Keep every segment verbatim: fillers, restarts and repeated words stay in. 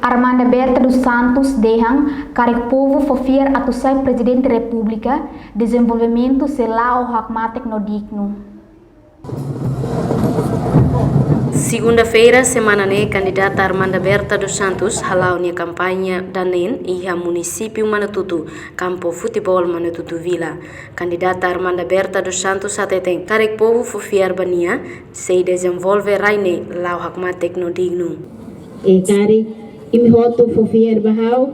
Armanda Berta dos Santos dehan karik povu fó fiar atu sai Prezidente Repúblika, dezenvolvimentu sei la'o hakmatek no dignu. Segunda-feira semana ne'e, kandidata Armanda Berta dos Santos hala'o nia kampaña daneen iha munisípiu Manatutu, kampu futeból Manatutu Vila. Kandidata Armanda Berta dos Santos hateten karik povu fó fiar ba nia, sei dezenvolve rai ne'e la'o hakmatek no dignu. E karik imi hotu fó fiar ba ha'u,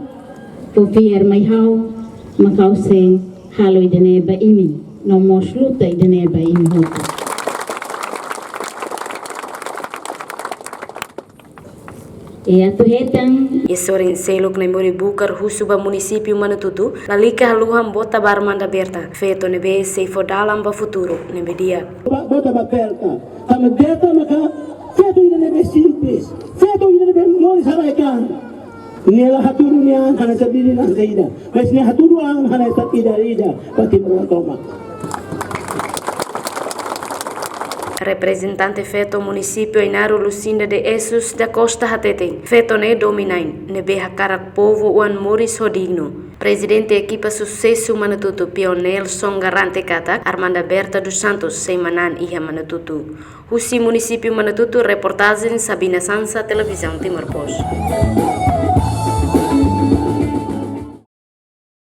fó fiar mai ha'u, mak ha'u sei halo ida-ne'e ba imi, no mós luta ida-ne'e ba imi hotu. E atu hetan. E sorin seluk Naimori Bukar husu ba munisípiu Manatutu, lalika haluhan vota ba Armanda Berta, feto ne'ebé sei fó dalan ba futuru ne'ebé di'ak. Ba, vota ba Berta. Tanba Berta maka feto ida ne'ebé simples, feto ida ne'ebé moris halaikan. Nia la hatudu nia an hanesan bibi na'an saida, mas nia hatudu an hanesan ida-idak ba Timoroan tomak. Reprezentante feto munisípiu Ainaro, Lucinda de Jesus da Costa hateten, feto ne'e domin-na'in, ne'ebé hakarak povu oan moris ho dignu. Prezidente ekipa susesu Manatutu, Pio Nelson, garante katak Armanda Berta dos Santos sei manán iha Manatutu. Husi munisípiu Manatutu, reportajen Sabina Sansa, Televizaun Timor Post.